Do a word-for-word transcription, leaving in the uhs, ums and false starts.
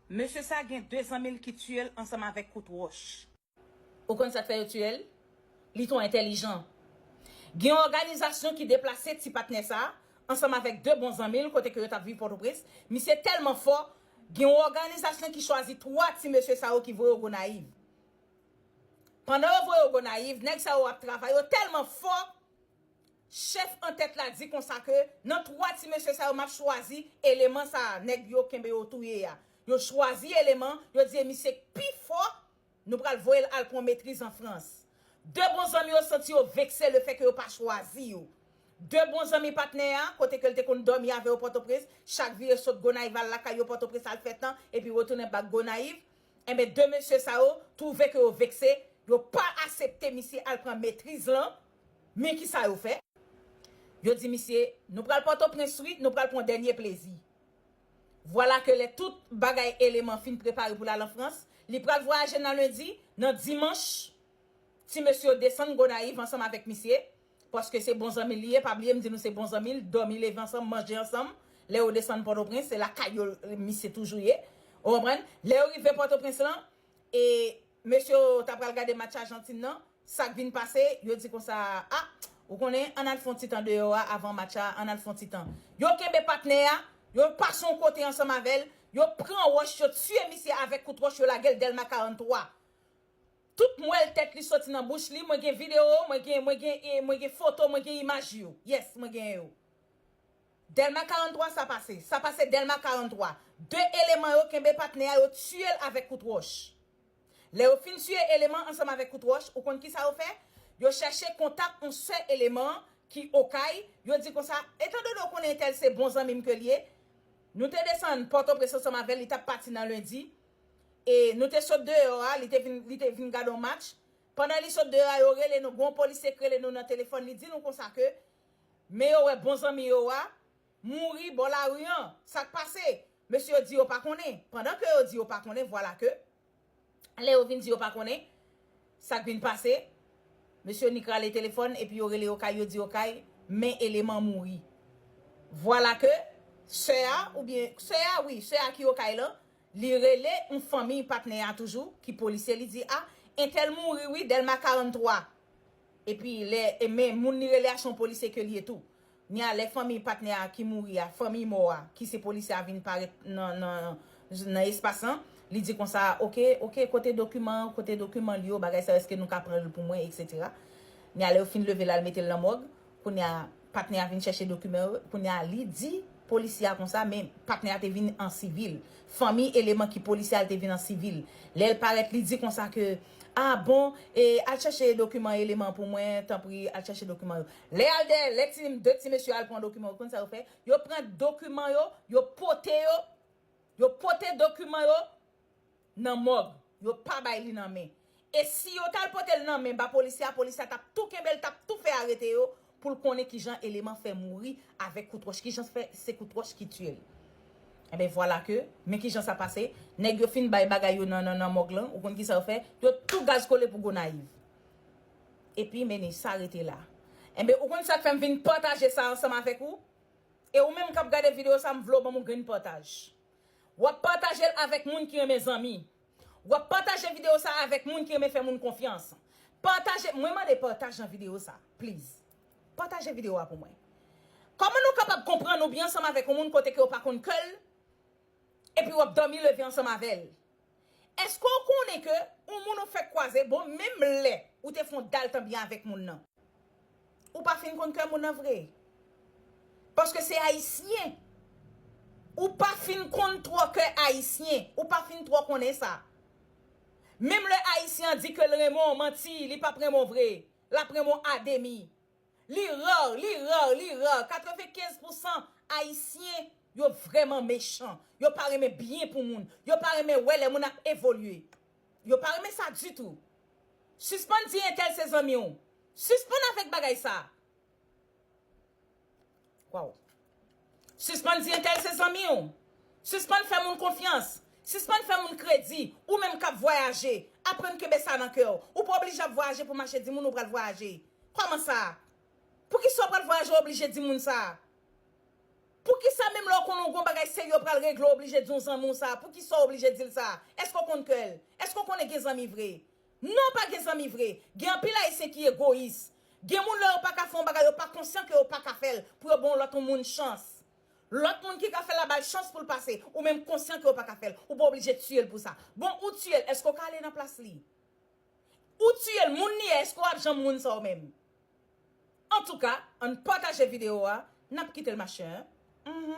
Mesye sa gen de zanmi l ki tiye l ansanm avèk kout wòch. Ou konn sa k fè yo tiye l? Li twò entèlijan. Gen yon òganizasyon ki deplase ti patnè sa a ansanm avèk de bon zanmi l kote ke yo t ap viv Pòtoprens. Misye tèlman fò, gen yon òganizasyon ki chwazi twa ti mesye sa yo ki voye yo Gonayiv. Pandan yo voye yo Gonayiv, nèg sa yo ap travay, yo tèlman fò, chèf antèt la di konsa ke nan twa ti mesye sa yo, m ap chwazi eleman sa a, nèg yo kenbe yo touye a. Yo chwazi eleman, yo di e misye k pi fò, nou pral voye l al pran metriz an Frans. De bon zanmi yo santi yo vekse lefètke yo pa chwazi yo. De bon zanmi patnè a, kote ke l te konn dòmi avè yo Pòtoprens, chak vire sot Gonayiv al lakay yo Pòtoprens al fè tan, epi retounen bak Gonayiv, enben, de mesye sa yo twouve ke yo vekse, yo pa aksepte misye al pran metriz lan, men ki sa yo fè? Yo di misye, nou pral Pòtoprens wi, nou pral pran dènye plezi. Vwala ke lè tout bagay eleman fin prepare pou l al an Frans, li pral vwayaje nan lendi, nan dimanch, ti mesye yo desann Gonayiv ansanm avèk misye, paske se bon zanmi l li ye, pa bliye m di nou se bon zanmi l, dòmi leve ansanm, manje ansanm, lè yo desann Pòtoprens, se lakay yo misye toujou ye, ou konprann? Lè yo rive Pòtoprens lan, e mesye yo ta pral gade match Ajantin nan, sa k vin pase, yo di konsa, a, ou konnen, ann al fè yon ti tan deyò a avan match la, ann al fè yon ti tan. Yo kenbe patnè a, yo pase yon kote ansanm avè l, yo pran wòch, yo tiye misye avèk kout wòch, yo lage l Dèlma karannntwa. Tout mwèl tèt li soti nan bouch li, mwen gen videyo, mwen gen, mwen gen, e, mwen gen foto, mwen gen imaj yo. Yes, mwen gen yo. Dèlma karannntwa sa pase. Sa pase Dèlma karannntwa. De eleman yo kenbe patnè a, yo tiye l avèk kout wòch. Lè yo fin tiye eleman ansanm avèk kout wòch, ou konn ki sa yo fè? Yo chèche kontak yon sè eleman ki Okay, yo di konsa, etandone w konnen entèl se bon zanmi m ke l ye, nou te desann Pòtoprens ansanm avè l, li t ap pati nan lendi, e nou te sot deyò a, li te vin, li te vin gade yon match. Pandan li sot deyò a, yo rele nou, gen yon polisye k rele nou nan telefòn, li di nou konsa ke, men yo wè bon zanmi yo a mouri bò lari an, sa k pase? Mesye yo di yo pa konnen. Pandan ke yo di yo pa konnen, vwala ke, lè yo vin di yo pa konnen, sa k vin pase, mesye yo nik rale telefòn, epi yo rele Okay, yo di Okay, men eleman mouri. Vwala ke, sè a, oubyen, sè a, wi, sè a ki Okay lan, li rele yon fanmi patnè a toujou, ki polisye, li di, a, entèl mouri wi, Dèlma karannntwa. Epi lè, e men moun li rele a se yon polisye ke l ye tou. Kounye a lè fanmi patnè a ki mouri a, fanmi mò a, ki se polisye a vin parèt nan, nan, nan espas lan, li di konsa, oke, oke, kote dokiman, kote dokiman li yo, bagay sa yo, èske nou ka pran l pou mwen, etsetera. Kounye a lè yo fin leve l al mete l nan mòg, kounye a patnè a vin chèche dokiman yo, kounye a li di polisye a konsa, men patnè a te vin an sivil. Fanmi eleman ki polisye a te vin an sivil. Lè l parèt, li di konsa ke, a bon, e, al chèche dokiman eleman pou mwen, tanpri, al chèche dokiman yo. Lè y al dèyè, lè ti, de ti mesye al pran dokiman yo, konn sa yo fè? Yo pran dokiman yo, yo pote yo, yo pote dokiman yo nan mòg. Yo pa bay li nan men. E si yo t al pote l nan men ba polisye a, polisye a t ap tou kenbe l, t ap tou fè arete yo pou l konnen kijan eleman fè mouri avèk kout wòch, kijan fè se kout wòch ki tiye l. Enben, vwala ke, men kijan sa pase, nèg yo fin bay bagay yo nan, nan, nan mòg lan, ou konn kisa yo fè? Yo tou gaz kole pou Gonayiv. Epi, mennen sa rete la. Enben, ou konn sa k fè m vin pataje sa ansanm avèk ou? E ou menm k ap gade videyo sa, m vle w ban m yon grenn pataj. W ap pataje l avèk moun ki renmen zanmi. W ap pataje videyo sa avèk moun ki renmen fè moun konfyans. Pataje, mwen mande pataj nan videyo sa, please. Pataje videyo a pou mwen. Kòman nou kapab konprann ou byen ansanm avèk yon moun kote ke w pa konn kè l, epi w ap dòmi leve ansanm avè l? Èske w konnen ke yon moun ou fèk kwaze, bon, menm lè ou te fè yon daltan byen avèk moun nan, ou pa fin konn kè moun nan vre? Paske se ayisyen. Ou pa fin konn twò kè ayisyen. Ou pa fin twò konnen sa. Menm lè ayisyen an di ke l renmen w, manti, li p ap renmen w vre. L ap renmen w a demi. Li ra, li ra, li ra. Katrevenkenz pousan ayisyen, yo vrèman mechan. Yo pa renmen byen pou moun. Yo pa renmen wè lè moun ap evolye. Yo pa renmen sa ditou. Sispann di entèl se zanmi w. Sispann avèk bagay sa. Waw. Sispann di entèl se zanmi w. Sispann fè moun konfyans. Sispann fè moun kredi. Ou menm k ap vwayaje, aprann kenbe sa nan kè w. Ou pa oblije ap vwayaje pou mache di moun ou pral vwayaje. Kòman sa? Poukisa w pral vwayaje w oblije di moun sa? Poukisa menm lè w konnen w gen yon bagay serye w pral regle, w oblije di yon zanmi w sa? Poukisa w oblije di l sa? Èske w konn kè l? Èske w konnen gen zanmi vre? Non, pa gen zanmi vre. Gen anpil Ayisyen ki egoyis. Gen moun lè yo pa ka fè yon bagay, yo pa konsyan ke yo pa ka fè l, pou yo ban yon lòt moun chans. Lòt moun ki ka fè l la ba l chans pou l pase, ou menm konsyan ke w pa ka fè l, ou pa oblije tiye l pou sa. Bon, ou tiye l, èske w ka ale nan plas li? Ou tiye l, moun li ye, èske w ap janm moun sa w menm? Antouka, ann pataje videyo a, n ap kite l mache, en. Mhm.